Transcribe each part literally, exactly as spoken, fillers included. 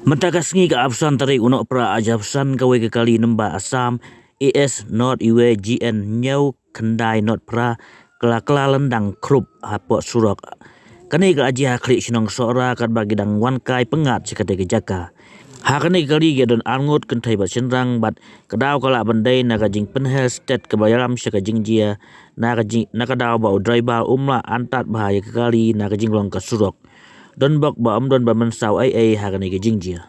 Mynta ka sngi ka arphew san tarik u Nohprah arhajar arphew san, kawei ka kali nombar Assam A S not iwei G N hynñiew khyndai not phra ka la kylla lyndang khrup hapoh surok. Kane ka la jia ha khlieh shnong Sohra katba ki dang wan kai pyngngad sha katei ka jaka. Ha kane ka kali ki don arngut kynthei bad shynrang bad ka daw ka lah ban dei na ka jingpynher stet kaba ïalam sha ka jingjia na ka jing, na ka daw ba u driver um lah antad bha ïa ka kali na ka jinglong ka surok. Don bok ba ym don ba mynsaw ei ei ha kane ka jingjia.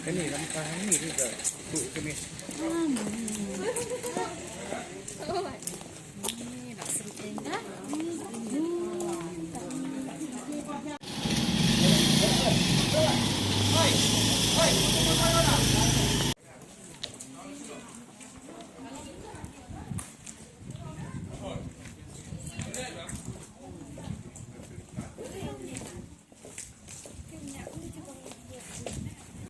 Kani lam ka ni ri ga tu kani.